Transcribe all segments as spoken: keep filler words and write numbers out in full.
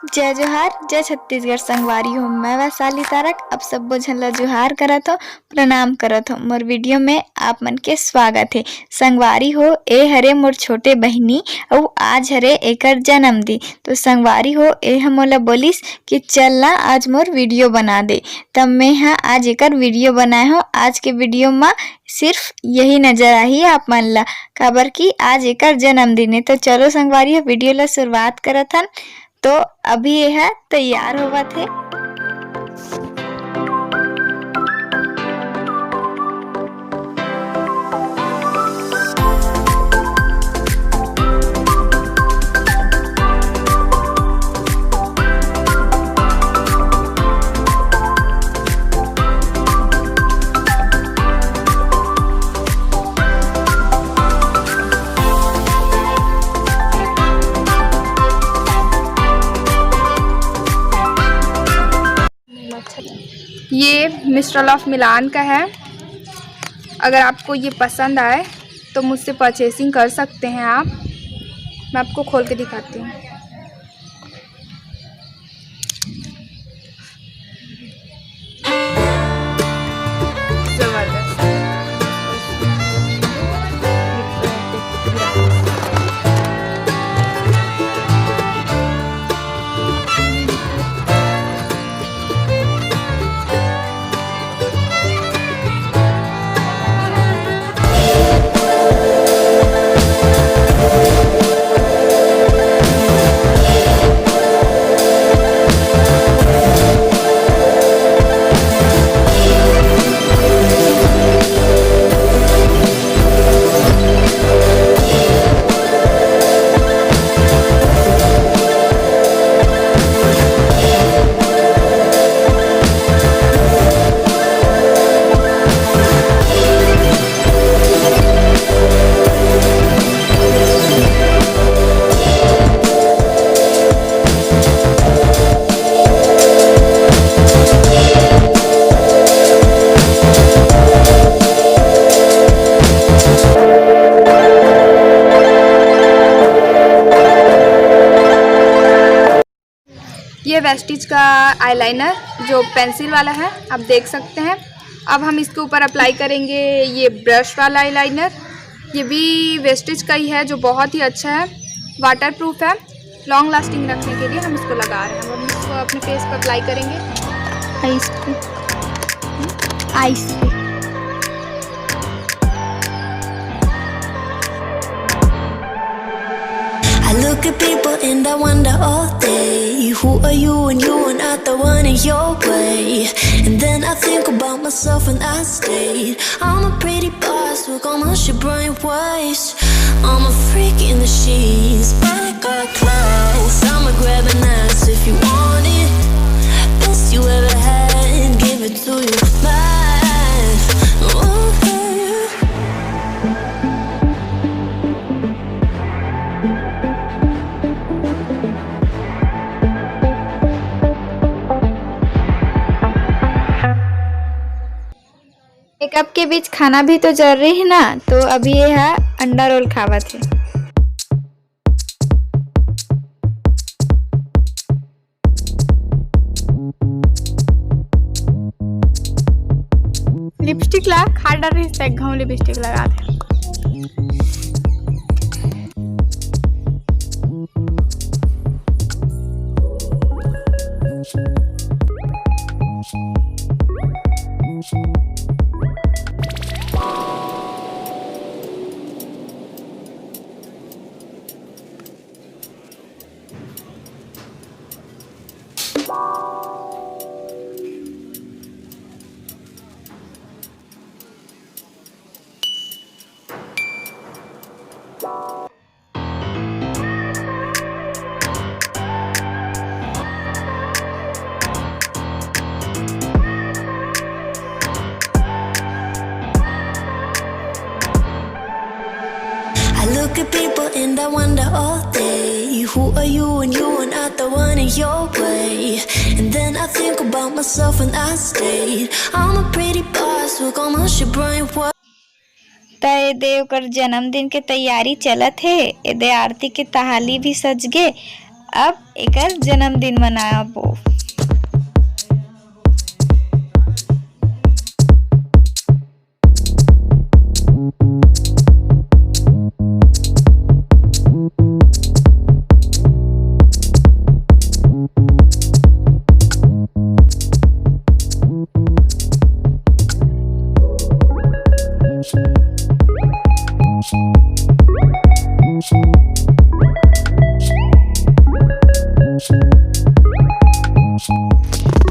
जय जोहार, जय छत्तीसगढ़ संगवारी हो। मैं वैशाली तारक, आप सब्बो झन ला जोहार करत हो, प्रणाम करत हो। मोर वीडियो में आप मन के स्वागत हे। संगवारी हो, ए हरे मोर छोटे बहिनी, अउ आज हरे एकर जन्मदिन। तो संगवारी हो, ए ह मोला बोलिस कि चल ना आज मोर वीडियो बना दे। तब मैं ह आज एकर वीडियो बनाए हो। आज के वीडियो म सिर्फ यही नजर आही आप मन ला, काबर कि आज एकर जन्मदिन हे। तो चलो संगवारी हो, वीडियो ला शुरुआत करत हन। तो अभी ये ह तैयार होवत हे। ये मिस्ट्रल ऑफ मिलान का है। अगर आपको ये पसंद आए तो मुझसे परचेसिंग कर सकते हैं आप। मैं आपको खोल के दिखाती हूँ। जबरदस्त। ये वेस्टिज का आईलाइनर जो पेंसिल वाला है, आप देख सकते हैं। अब हम इसके ऊपर अप्लाई करेंगे ये ब्रश वाला आईलाइनर। ये भी वेस्टिज का ही है, जो बहुत ही अच्छा है, वाटरप्रूफ है। लॉन्ग लास्टिंग रखने के लिए हम इसको लगा रहे हैं। अब हम इसको अपने फेस पर अप्लाई करेंगे। आइज पे, आइज पे। I look at people and I wonder all day, who are you and you are not the one in your way. And then I think about myself and I stay. I'm a pretty boss with almost your brain waves. I'm a freak in the sheets, but I got class. I'ma grab an ass if you want it. Best you ever had, give it to you. Mine. Ooh, yeah. Makeup के बीच खाना भी तो जरूरी है ना, तो अभी ये है अंडा रोल खावत है। लिपस्टिक ला खा डर रही, से घाव लिपस्टिक लगा दे। I look at people and I wonder all day, who are you and you are not the one in your way. And then I think about myself and I stay. I'm a pretty boss with almost your brain. त ए दे ओकर जन्मदिन के तैयारी चलत हे। ए दे आरती के तहाली भी सज गे। अब एकर जन्मदिन मनाबो।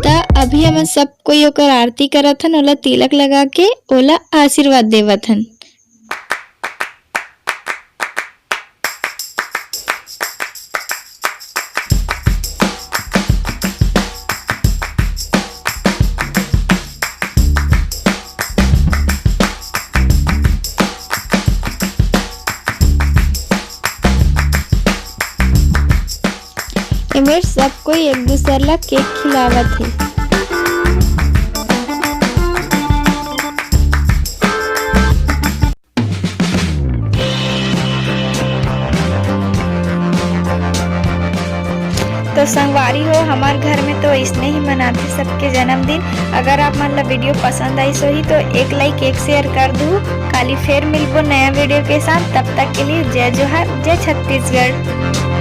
त अभी हमन सब कोई ओकर आरती करत हन, ओला तिलक लगा के ओला आशीर्वाद देवत हन। एमेर सब कोई एक दूसर ला केक खिलावत हे। तो संगवारी हो, हमार घर में तो इसने ही मनाथे सबके जन्मदिन। अगर आप मन ला वीडियो पसंद आइस होही तो एक लाइक, एक शेयर कर दू। काली फेर मिलबो नया वीडियो के साथ, तब तक के लिए जय जोहार, जय छत्तीसगढ़।